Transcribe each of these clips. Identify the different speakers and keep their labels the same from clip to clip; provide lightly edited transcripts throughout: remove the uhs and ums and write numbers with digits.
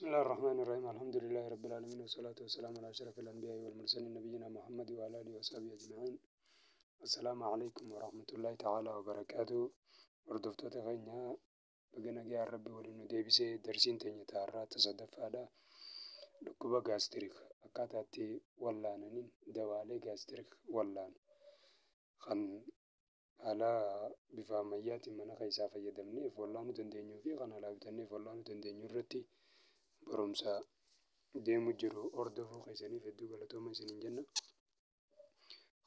Speaker 1: بسم الله الرحمن الرحيم، الحمد لله رب العالمين، والصلاة والسلام على أشرف الأنبياء والمرسلين، نبينا محمد وعلى آله وصحبه أجمعين. السلام عليكم ورحمة الله تعالى وبركاته. Hordoftoota keenya, baga nagaa Rabbi waliin nu deebisee. Darsiin teenya taarraa tasadaffaadha. Dhukkuba gastric akkaataa itti wallaananiin, dawaalee gastric wallaanu kan haala bifa ammayyaatiin mana keessaa fayyadamnee if wallaanuu dandeenyuu fi kan alaa bitannee if wallaanuu dandeenyu irratti barumsa deemu jiru hordofuu keessaniif hedduu galatooma isiniin jenna.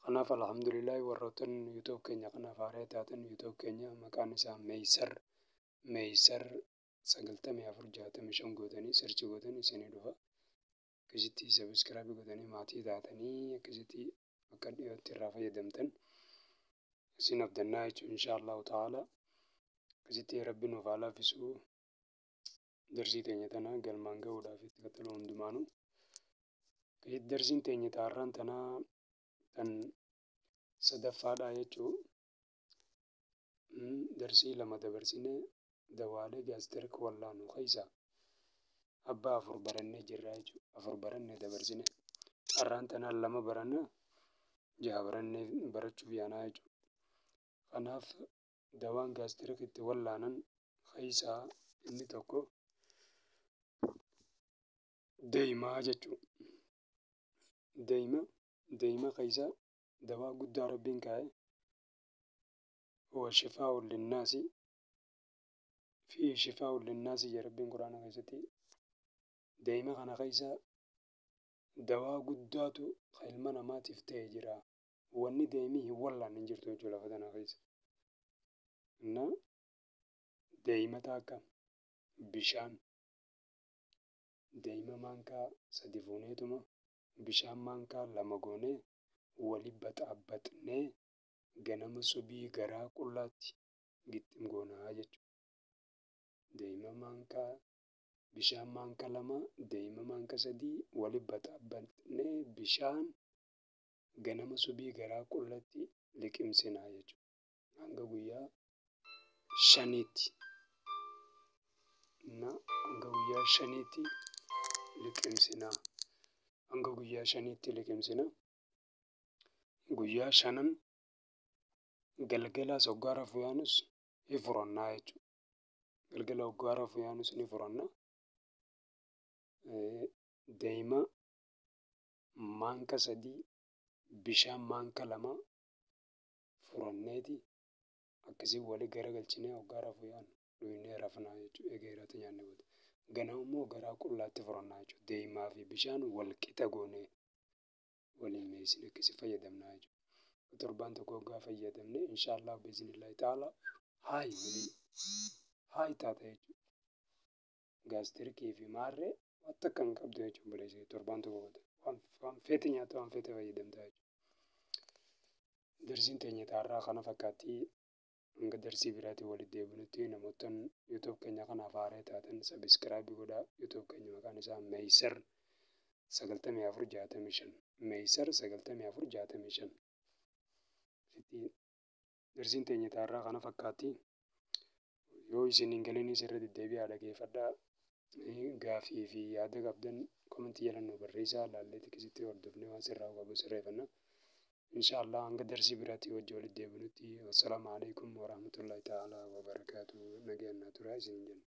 Speaker 1: Kanaaf alhamdulillahi, warroottan YouTube keenya kanaaf haaraa taatan, YouTube keenya maqaan isaa Meeysar, Meeysar 9465 gootanii search gootanii isinii dhufa. Akkasitti subscribe gootanii maatii taatanii akkasitti akka dhiyootti irraa fayyadamtan isin abdannaa jechuun insha Allahu ta'ala. Akkasitti Rabbi nuuf haa laaffisuu, darsii teenya tana galmaan gahuudhaaf itti qaxaluu hundumaanuu. Akkasitti darsiin teenya taarraan tanaa tan sadaffaadha jechuu. Darsii lama dabarsinee dawaalee gastric wallaanu keessa abbaa afur barannee jirra jechuudha. Afur barannee dabarsine. Har'aan tanaan lama baranna, jaha barannee barachuuf yaanaa jechuudha. Kanaaf dawaan gastric itti wallaanan keessaa inni tokko deemaa jechuudha. Deema, deema keessa dawaa guddaa Rabbiin kaa'e, هو شفاء للناس، فيه شفاء للناس jedha Rabbiin Quraana keessatti. Deema kana keessa dawaa guddaatu ilma namaatiif ta'e jira. Wanni deemii hin wallaanne hin jirtu jechuudha lafa tana keessa. Na deemata akka bishaan, deema maankaa 3 fuuneetuma bishaan maankaa 2 goonee wali baxaabbaxnee ganama subii garaa qullaatti gixxim goonaa jechuudha. Deema maankaa, bishaan maankaa 2, deema maankaa 3 wali baxaabbaxnee bishaan ganama subii garaa qullatti liqimsinaa jechuudha. Hanga guyyaa 5tti. Na hanga guyyaa 5tti liqimsinaa. Hanga guyyaa 5tti liqimsinaa. Guyyaa shanan galgala hoggaa rafuu yaanus ni furannaa jechuudha. Galgala hoggaa rafuu yaanus ni furanna. Deema maanka 3, bishaan maanka 2 furanneeti akkasii wali garagalchinee hoggaa rafuu yaanu dhugnee rafnaa jechuudha. Egaa irratti nyaanne booda. Ganama immoo garaa qullaatti furannaa jechuudha. Deemaa fi bishaan wal qixa goonee waliin meesine akkasii fayyadamnaa jechuudha. Torbaan tokko hoggaa fayyadamne, inshaallah biiznillahi ta'ala, haayi walii haayi taata jechuudha. Gastricii fi maarree waan takka hin qabdu jechuudha buleessa torbaan tokko booda. Waan feete nyaata, waan feete fayyadamta jechuudha. Darsiin teenya taarraa kana fakkaatti. Hanga darsii biraatiin walitti deebinutti, namoottan YouTube keenya kanaaf haaraa taatan subscribe godhaa. YouTube keenya maqaan isaa Meeysar 9465, Meeysar 9465. Darsiin teenya taarraa kana fakkaatti. Yoo isin hin galinis irra deddeebi'aa dhageeffadhaa. Gaafii fi yaada qabdan commentii jala nu barreessaa, laallee akkasitti hordofnee waan sirraa qabu sirreeffanna. Inshallah hanga darsii biraatti wajji walitti deebinutti, wassalaamu alaikum warahmatullahi ta'ala wabarakaatu. Nagayaan naa turaa isin jenna.